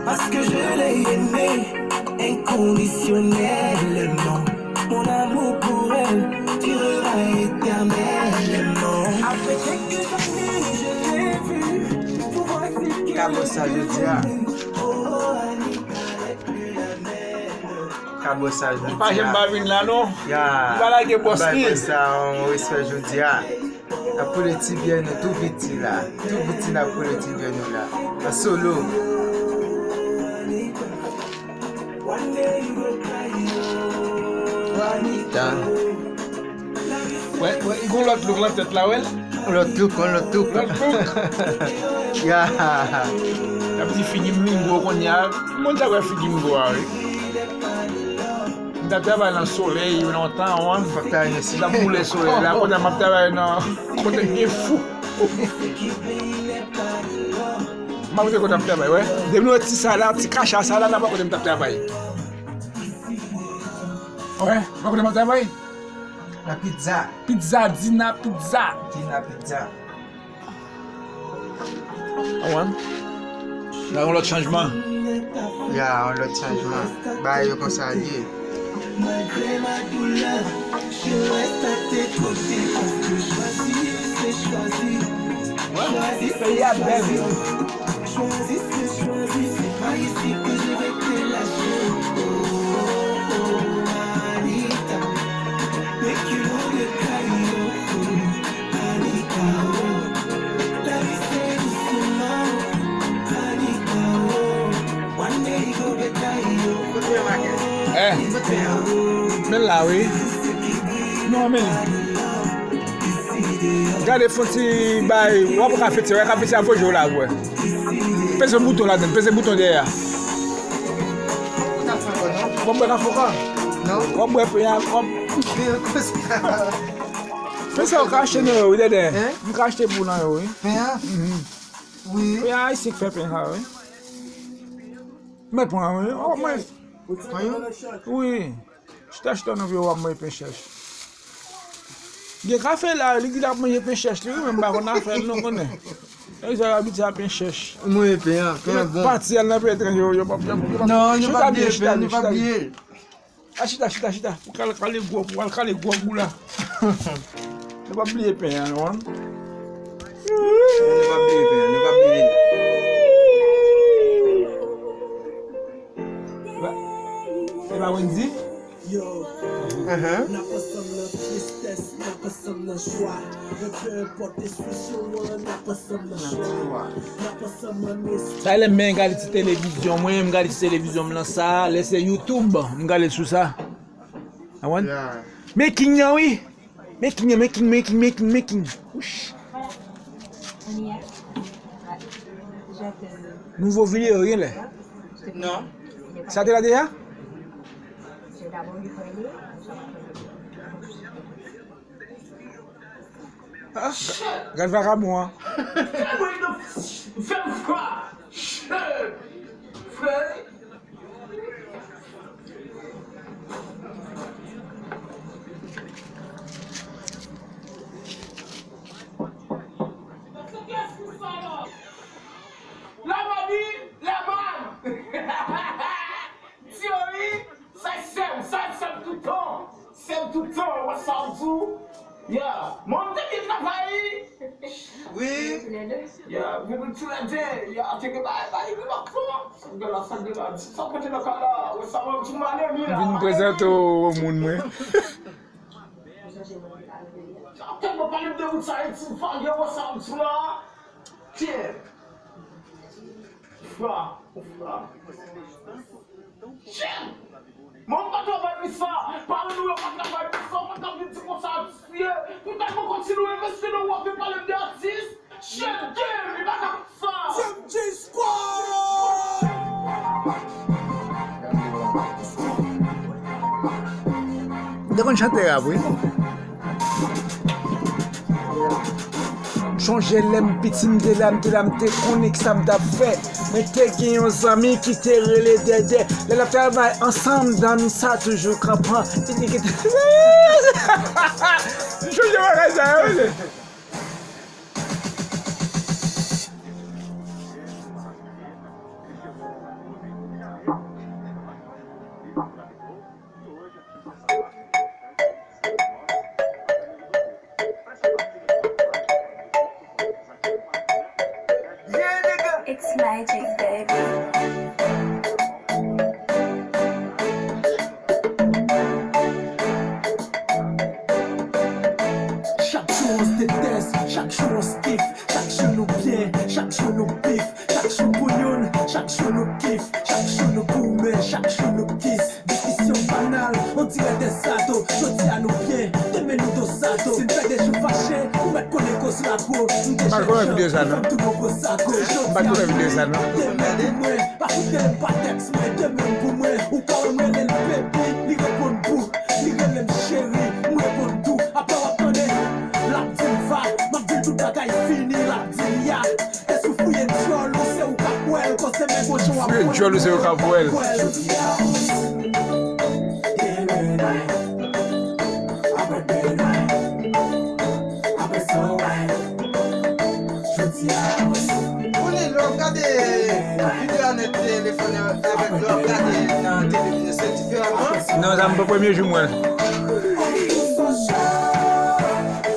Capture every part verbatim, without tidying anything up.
Parce que je l'ai aimée inconditionnellement. Mon amour pour elle durera éternellement. Après quelques années, je l'ai vue. Pour voir si Ka bon sa jodi a. Ka bon sa jodi a. Pa janm pa vin la non. Ya. M pa lage bòs li. Bay sa yon respè jodi a. N ap koule ti byè nou tou piti la. Tou piti n ap koule ti byè nou la. An solo. Anita. Wè, wè, li gon lòt look nan tèt la, wè l. Lòt look, gon lòt look. Lòt look. Ya. L ap di figi m lingo kounye a. Moun sa wè figi m gwo a, wi. M t ap travay nan solèy lontan, wi. M t ap boule solèy la, kounye a m ap travay nan kote k gen fou. M ap rete kote m ap travay, wè. Depi nou wè ti sa la, ti kacha sa la, n ap wè kote m t ap travay. Wè, m ap kote m ap travay. La pizza. Pizza, Dina Pizza. Dina Pizza. Awen. La yon lòt chanjman. Ya, yon lòt chanjman. Bagay yo konsa l ye. Malgré ma douleur, je reste à tes côtés parce que choisir, c'est choisir. Wè, peyi a bèl, wi. Choisir, c'est choisir, c'est pas ici que je vais te lâcher. Oh, oh, oh, Anita, make you know the kind of Anita, oh. Lavi se dousman, Anita, oh. One day go better, oh. Eh, men la, wi. Non, men. Gade fon ti bay, w ap ka fete, w ap ka fete a voye w la, wè. Peze bouton ladan, peze bouton dèyè a. Ou t ap fè ankò, non? W ap bwè kafe ankò? Non. W ap bwè pen a, w ap... Pen sa w ka achte nan yo, wi, Dèdè. Hein? M ka achte pou w nan yo, wi. Pen an? Mhm. Wi. Pen an, ayisyen k fè pen sa, wi. Mwen pran, wi. Oh, mwen. Pran yo? Wi. Chita, chita nan pye w ap manje pen chèch. Gen kafe la, li di l ap manje pen chèch li, wi, men m pa konn afè l non, konnen. E sa yo abitye a pen chèch. Manje pen an, pen an bon. Pati al nan peyi etranje, yo, yo p ap, yo p ap. Non, nou p ap bliye pen, nou p ap bliye l. A, chita, chita, chita. Pou kale, kale gwo, pou al kale gwo gou la. Nou p ap bliye pen an, non. Nou p ap bliye pen an, nou p ap bliye l. E pa, e pa Wendy? Yo, n ap ansanm nan tristès, n ap ansanm nan jwa. Yo, peu importe description, n ap ansanm nan jwa. N ap ansanm nan... Sa lè m gade ti televizyon mwen, m gade ti televizyon m nan sa, lè se YouTube, m gade sou sa. Awen? Yeah. Making an, wi. Making an, making, making, making, making. Wouch. Nouvo videyo, gen lè. Non. Sa te la deja? Ah, gad vakabon an. Fè m fwa. Frè. Lamani, laman. Tiyori, sa sèm, sa sèm toutan. Sèm toutan, wè sa w di w. Ya, mwen te byen travay. Wi. Ya, vin tou lè de, ya, te gen bagay, bagay, li pa fò. Sa gen la, sa gen la, sa pote nan kay la, wè sa mwen di male mi la. Vin prezante w moun mwen. Sa tèlman pale m de wout sa, e ti vage, wè sa m di la. Tiens. Fra, fra. Shit! Mwen pa travay pou sa. Paran nou yo pa travay pou sa. Ou pa ka vin di konsa atis li ye. Poutèt mwen kontinye envesti nan ou, w ap vin pale m de atis. Shit, game, li pa ka fè sa. F M J Squad! M te konn chante rap, wi. M chonje lè m piti, m te la, m te la, m te konnen ki sa m t ap fè. Mwen te gen yon zanmi ki te rele Dèdè. Lè n ap travay ansanm, zanmi sa toujou kanpan. Li di ki te... M chonje bagay sa yo, wi. Nou kif, chak jou nou goumen, chak jou nou kis. Diskisyon banal, on dirè de sato. Jodi a nou byen, demen nou dos a dos. Si n fè de jou fache, ou mèt konnen koz lagwo. M te jèn jan, m fè m tou bon gwo sago. Jodi a m byen, demen pou mwen. Pa fout rele m pa tèks mwen, demen pou mwen. Ou ka wè m rele l bebi, li reponn bou. Li rele m cheri, m reponn dou. Apre w ap tande, l ap di m va. M ap di l tout bagay fini, l ap di m ya. Èske w fouye dyòl ou, se ou k ap wè l, koze men gon jan w ap wè l. Fouye dyòl ou, se ou k ap wè l. Jodi a ou sou, demen nou, apre demen, apre sa w wè. Jodi a ou sou. Ou li lè w ap gade videyo a nan telefòn avèk lè w ap gade nan televizyon, se diferan, non? Non, sa m pa premye jou m wè l. Ou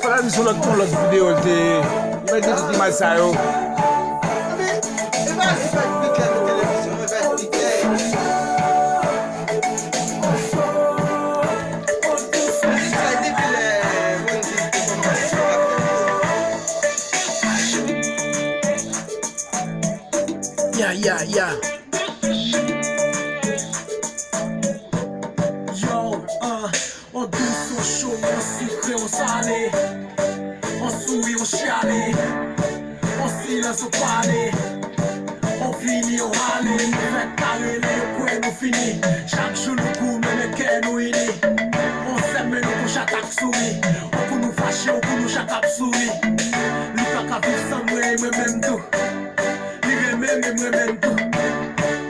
fè la di sou lòt, yon lòt videyo, l te, li mete tout imaj sa yo. Ya, ya, ya. Yo, uh, on dous, on cho, on sikre, on sale, on souri, on chiale, on silans, on pale, on vini, on ale. Nou fèk kare lè yo kwè nou fini. Chak jou nou goumen, men kè nou ini. On sèm, men nou tou chak ap souri. On kou nou fache, on kou nou chak ap souri. Li pa ka viv san mwen, e mwen menm tou. Li renmen m e m renmen l tou.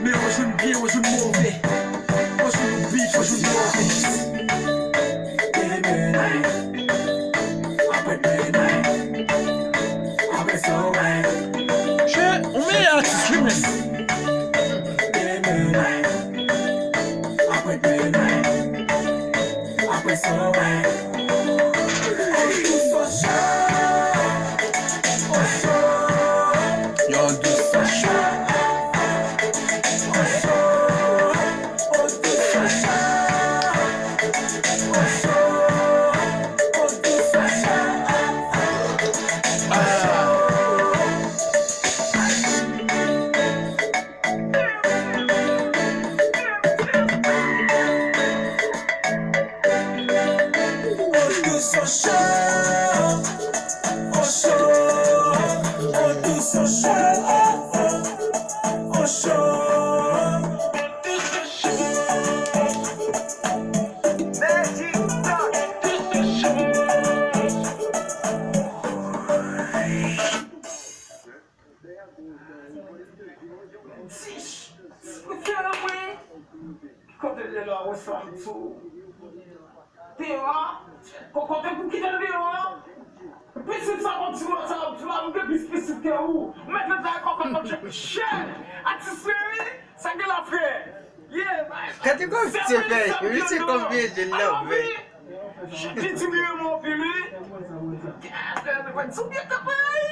Men yon jou n byen, yon jou n move. Yon jou nou big, yon jou n move. Demen, apre demen, apre sa w wè. Che, ou meyè atis wi menm. Demen, apre demen, apre sa w wè. Yon dous sa cho. Ti, ti prefere mwen. Kote l ye la, wè sa m di w. Deyò a, kokote pou kite l deyò a. Pitit sa konn ti wòl sa, m di la, m gen plis pitit ke ou. M mèt travay kòkòt nan chè. Atis mwen wi, sa gen la frè. Ye, bay. Gade kòm se fè, wi, se konbyen je l nan men. Li di li renmen w anpil wi. Gade, mwen di w byen kanpe wi.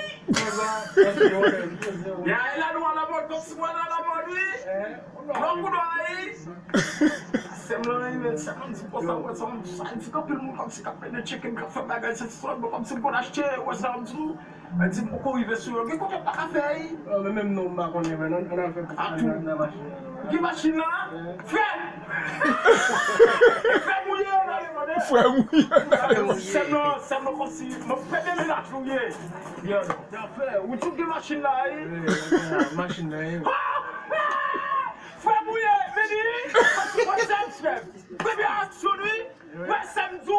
Ya, e la nou alamòd, kòmsi mwen alamòd wi. Lòk ou dwa wi. Sè m lan wi, men sè m lan di konsa, mwen sa, sa di anpil moun kòmsi k ap pede tcheke m, k ap fè bagay, se sòt, bon, kòmsi m konn achte, wè sa m di w. Mwen di m poko rive sou yo. Gen kote m pa ka fè, wi. Non, men menm non, m pa konnen, men ann, ann al fè nan, nan machin nan. Ki machin nan? Frè m! Frè m ou ye, nan le mande. Frè m ou ye, nan le mande. Sè m nan, sè m nan kòmsi, mwen premye mennaj ou ye. Yo, yo, frè, ou di w gen machin la, wi. Wi, wi, machin nan, wi. Frè m ou ye, men di, frè m, frè m. Premye aksyon, wi. Wè, sè m di w.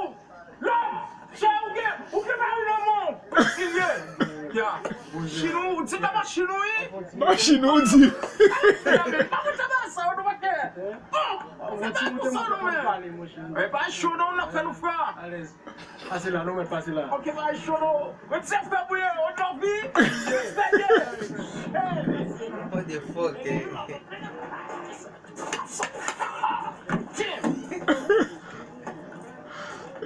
Lòm, chè ou gen, ou gen mari nan men w, Brezilyen. Ya. Chin ou, ou di ta machin ou, wi. Machin ou di. Ay, men pa konn sa ba sa, ou nou pa kè. Oh, se pa pou sa nou, men. E pa cho non, n ap fè nou fwa. Alèz. Pase la, nou mèt pase la. Ok, pa cho non. Mwen se fè bouye, on love you. Respect. What the fuck, eh?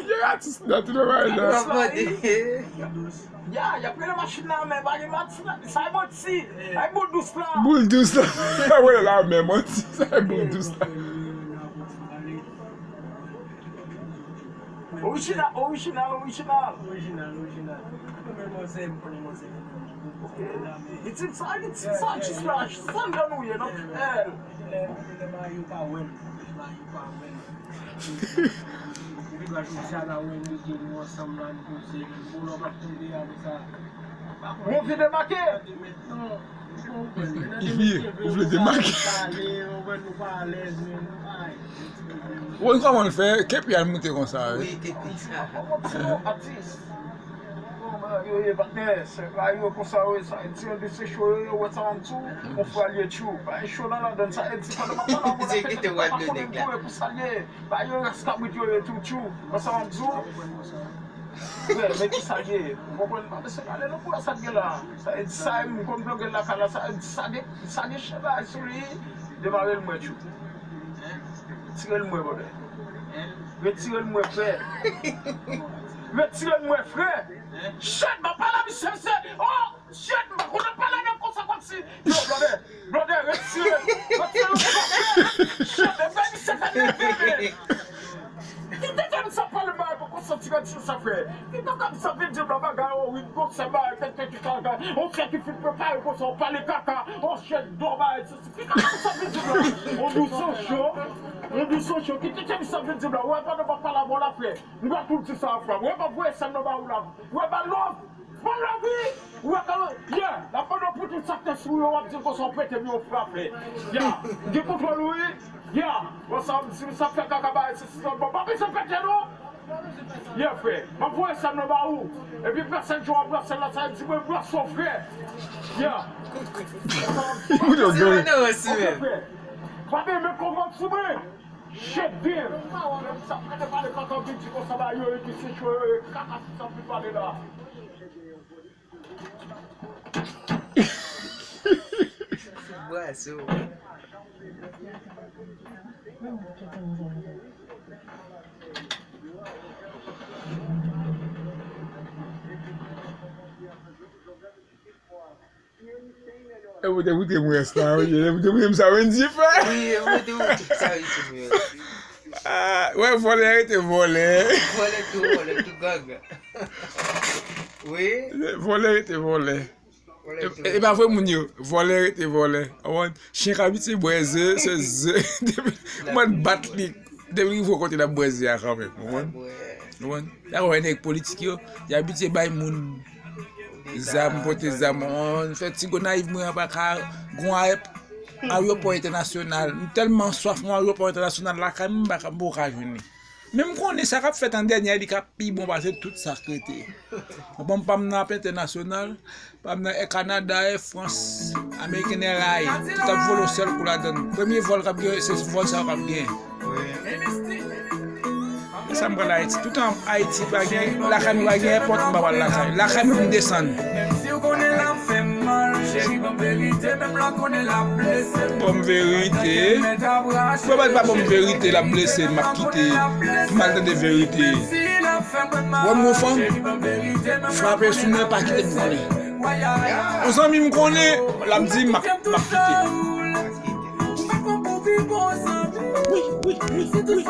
Gen atis nan tout bagay la. Ya, y ap rele machin nan, men pa gen machin nan. Sa e manti. Sa e boul dous la. Boul dous la. Sa e rele la, men manti. Sa e boul dous la. Orijinal, orijinal, orijinal. Orijinal, orijinal. Mwen menm manzè, m konnen manzè, mwen menm. Ok. Li di m sa, li di m sa, jis la, san dan nou ye, non? L. Lè, lè mayo pa wè l, lè mayo pa wè l. Epi jodi a la wè nou, nou ansanm la, nou koze, men bon, lè w pa t tonbe avè sa. Bon, vin demake. Ou vle demake? Wè kòman l fè, kepi al moute konsa, wi. Wi, kepi sa. Atis. Yo ye patnè, se pa yo konsa, wi, sa e di yon de se cho yo, yo wè sa w ap di w, yon fwa l ye tjou. Pa e cho nan ladann, sa e di pandan m ap pale avè w la, pa konnen pou e pou sa l ye. Pa yo ras kabrit yo ye tou tjou. Wè sa w ap di w. Frè, men ki sa l ye? Ou konprann? Pa bezwen pale non pou wè sa k gen la. Sa e di sa e m konn blògè lakay la, sa e di sa gen, sa gen chèvay sou li. Demare l mwen tjou. Retire l mwen, brother. Retire l mwen, frè. Retire l mwen, frè. Shit, m ap pale a misye, misye. Oh, shit, m pa konn ap pale avè l konsa kòmsi. Yo, brother, brother, retire l. Retire l mwen, frè. Shit, e fè misye fè nève, men. Ki te fè misye ap pale bagay pou konsa ti granmoun sa, frè? Ki te fè misye ap vin di m la bagay, oh, wi, konsa bagay, tèt, tèt, kaka. Oh, frè ki fin prepare konsa, ou pale kaka. Oh, shit, dò bagay, Ki kaka misye ap vin di m la? On dou son cho. On dou son cho. Ki tete misye ap vin di m la? Ou wè pandan m ap pale avè w la, frè. M pral tou di sa a, frè. Ou wè m ap voye sèm nan ba ou la. Ou wè ba love. Ba love, wi. Ou wè kòman, yeah. L ap mande w pou tout sa k te sou ou yo, w ap di l konsa w pete m yon frape. Yeah. M gen kontwòl ou, wi. Yeah. Bon, sa m di, sa fè kaka ba, se, se, bon, pa bezwen pete non. Yeah, frè. M ap voye sèm nan ba ou. Epi pèsèl jou w ap pran sèl la, sa di mwen pran son frè. Yeah. Mwen yo gen. Ok, frè. Pa gen men konprann sou mwen. Shit, damn. Sa pa de pale kaka vin di konsa ba yo, epi se cho yo, e kaka sa ap vin pale la. Bwa sou. E pou te koute m rès la, wi. E pou te koute m sa Wendy fè. Wi, e pou te koute m sa Wendy fè. Ah, wè, vòlè rete vòlè. Vòlè tou, vòlè tou, ganga. Wi. Vòlè rete vòlè. E, e pa vre moun yo, vòlè rete vòlè. Ou konprann? Chen k abitye bwè ze, se ze. Depi mwen bat li, depi li rive kote l ap bwè ze a kanmenm. Ou konprann? Ou konprann? Sa wè nèg politik yo, y abitye bay moun zam, pote zam. Ou konprann? Fè ti Gonayiv mwen an pa ka gon ayewopò entènasyonal. M tèlman swaf yon ayewopò entènasyonal lakay mwen, m pa ka, m poko ka jwenn li. Men m konnen sa k ap fèt an dènye a, li ka pi bon pase tout sa k rete. Bon, pa m nan ap entènasyonal, pa m nan Air Canada, Air France, American Airlines, tout ap vole yon sèl kou ladann. Premye vòl k ap gen, se vòl sa yo k ap gen. E sa m pral Ayiti. Toutan Ayiti pa gen, lakay mwen pa gen èpòt, m pa pral lakay. Lakay mwen pou m desann. Bon m verite. Pwobab pa bon m verite, l ap blese m, m ap kite. M al tande verite. Wè m gon fanm, frape sou mwen, pa kite m konnen. Yon zanmi m konnen, l ap di m, m ap, m ap kite. Wi, wi, wi, wi.